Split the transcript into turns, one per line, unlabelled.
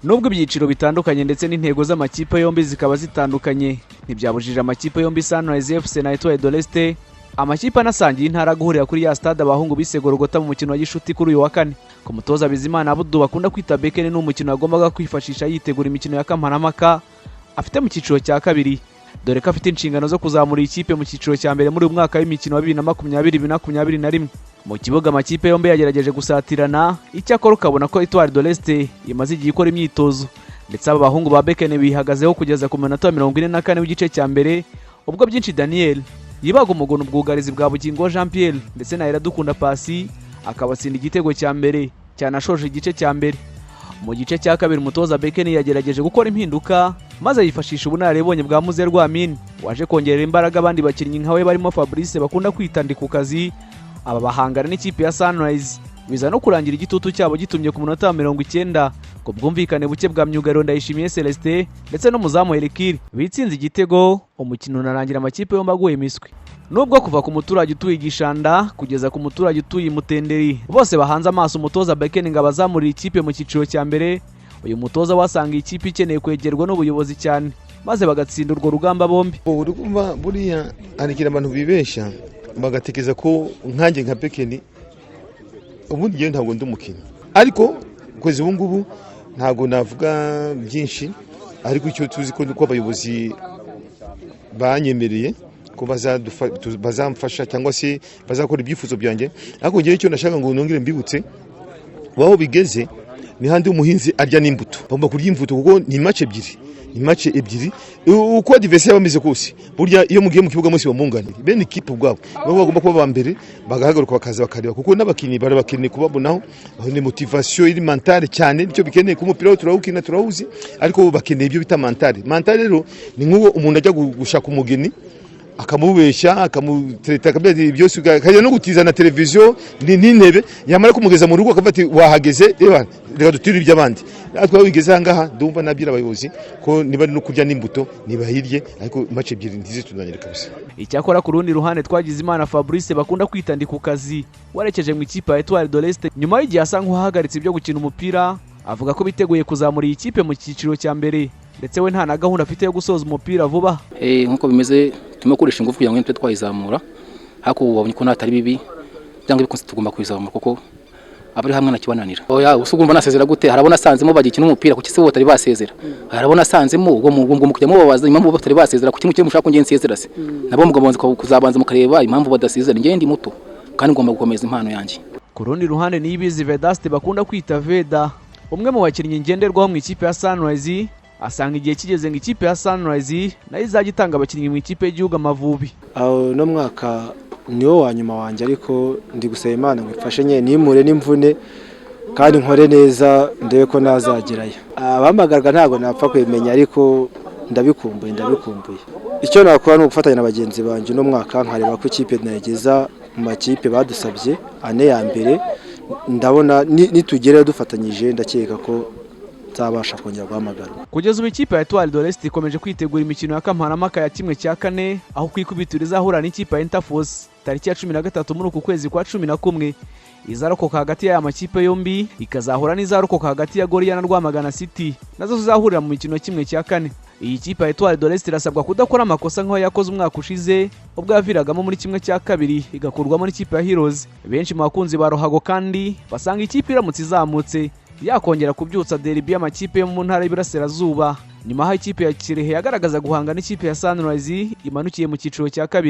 Nubwo ibyiciro bitandukanye ndetse n'intego z'amakipe yombi zikaba zitandukanye, ntibyabujije amakipe yombi, Sunrise FC na Etoile de l'Est, amakipe anasangiye intara, guhurira kuri ya stade abahungu bise Gorogota mu mukino wa gishuti kuri uyu wa kane. Ku mutoza Bizimana Abudu bakunda kwita Bekene, ni umukino yagombaga kwifashisha yitegura imikino ya Kamarampaka afite mu cyiciro cya kabiri, dore ko afite inshingano zo kuzamura ikipe mu cyiciro cya mbere muri uyu mwaka w'imikino wa 2020, 2021. Mu kibuga amakipe yombi yagerageje gusatirana, icyakora ukabona ko Etoile de l'Est imaze igihe ikora imyitozo, ndetse aba bahungu ba Bekene bihagazeho kugeza ku minota 44 w'igice cya mbere, ubwo Byinshi Daniel yibaga umugono ubwugarizi bwa Bugingo Jean Pierre ndetse na Iradukunda Pasi, akabatsinda igitego cya mbere cyanashoje igice cya mbere. Mu gice cya kabiri umutoza Bekeni yagerageje gukora impinduka, maze yifashisha ubunararibonye bwa Muzerwa Amin waje kongerera imbaraga abandi bakinnyi nka we barimo Fabrice bakunda kwita Ndikukazi. Aba bahangana n'ikipe ya Sunrise, biza no kurangira igitutu cyabo gitumye ku munota wa 90, ku bwumvikane buke bwa myugariro Ndayishimiye Celestin ndetse n'umuzamu Erikiri, bitsinze igitego, umukino unarangira amakipe yombi aguye imiswi. Nubwo kuva ku muturage utuye Gishanda kugeza ku muturage utuye Mutenderi bose bahanze amaso umutoza Bekeni ngo abazamurire ikipe mu cyiciro cya mbere, uyu mutoza wasanga ikipe ikeneye kwegerwa n'ubuyobozi cyane, maze bagatsinda urwo rugamba bombi.
Uri kumva, buriya hari ikintu abantu bibeshya bagatekereza ko nkanjye nka Bekeni, ubundi ngewe ntabwo ndi umukinnyi, ariko kugeza ubu ngubu ntabwo navuga byinshi, ariko icyo tuzi ko nuko abayobozi banyemereye ko bazamfasha cyangwa se bazakora ibyifuzo byanjye. Ariko ngewe icyo nashaka ngo nongere mbibutse, aho bigeze ni handi umuhinzi arya n'imbuto. Bagomba kurya imbuto kuko ni match ebyiri, ni match ebyiri. Uko adversaire bameze kose, burya iyo mugiye mu kibuga mwese bamunganira bene ikipe ubwabo, nabo bagomba kuba ba mbere bagahaguruka bakaza bakareba, kuko n'abakinnyi barabakeneye kubabonaho. Ni motivation iri mentale cyane nicyo bikeneye ku mupira wo turawukina, turawuzi, ariko bo bakeneye ibyo bita mentale. Mentale rero ni nk'uwo umuntu ajya gushaka umugeni, akamubeshya, akamutereta, akabya byose, akajya no gutiza na televiziyo n'intebe, yamara kumugeza mu rugo akavuga ati: "Wahageze, reba reka dutire iby'abandi." Natwe aho bigeze aha ngaha, ndumva nabwira abayobozi ko niba ari no kurya n'imbuto nibahirye, ariko match ebyiri ntizitunanire kabisa.
Icyakora ku rundi ruhande, Twagize Imana Fabrice bakunda kwita Ndikukazi, werekeje mu ikipe ya Etoile de l'Est nyuma y'igihe asa nk'uwahagaritse ibyo gukina umupira, avuga ko biteguye kuzamura iyi kipe mu cyiciro cya mbere, ndetse we nta na gahunda afite yo gusoza umupira vuba.
Nk'uko bimeze, turimo gukoresha ingufu kugira ngo tube twayizamura, ariko ubu babonye ko natari bibi, byanga bikunze tugomba kuyizamura kuko abari hamwe ntakibananira. Oya, usugumva nasezera gute? Harabona asanzemo bagikina umupira, kuki se bo batari basezera? Harabona asanzemo, ubwo mu kujya mubabaza impamvu batari basezera. Kuki mukiri mushaka ko ngiye nsezera se? Nabo mugabanza kuzabanza mukareba impamvu badasezera. Njye ndi muto kandi ngomba gukomeza impano yanjye.
Ku rundi ruhande, Niyibizi Vedaste bakunda kwita Veda, umwe mu bakinnyi ngenderwaho mu ikipe ya Sunrise, asanga igihe kigeze ngo ikipe ya Sunrise nayo izajya itanga abakinnyi mu ikipe y'igihugu Amavubi.
Aho no mwaka niwo wa nyuma wanjye, ariko ndi gusaba Imana ngo ifashe nyine nimure n'imvune kandi nkore neza, ndebe ko nazagerayo. Abahamagarwa ntabwo napfa kubimenya, ariko ndabikumbuye, ndabikumbuye. Icyo nakora ni ugufatanya na bagenzi banjye uno mwaka, nkareba ko ikipe nayigeza mu makipe badusabye ane ya mbere. Ndabona nitugerayo dufatanyije, ndakeka ko nzabasha kongera guhamagarwa.
Kugeza ubu ikipe ya Etoile de l'Est ikomeje kwitegura imikino ya Kamarampaka ya 1/4, aho ku ikubitiro izahura n'ikipe ya Interforce tariki ya 13 muri uku kwezi kwa 11. Izarokoka hagati y'aya makipe yombi ikazahura n'izarokoka hagati ya Gorilla na Rwamagana City, nazo zizahurira mu mikino 1/4. Iyi kipe ya Etoile de l'Est irasabwa kudakora amakosa nk'ayo yakoze umwaka ushize, ubwo yaviragamo muri 1/2 igakurwamo n'ikipe ya Heroes. Benshi mu bakunzi ba ruhago kandi basanga ikipe iramutse izamutse yakongera kubyutsa derby y'amakipe yo mu ntara y'Iburasirazuba, nyuma aho ikipe ya Kirehe yagaragaza guhanga n'ikipe ya Sunrise imanukiye mu cyiciro cya kabiri.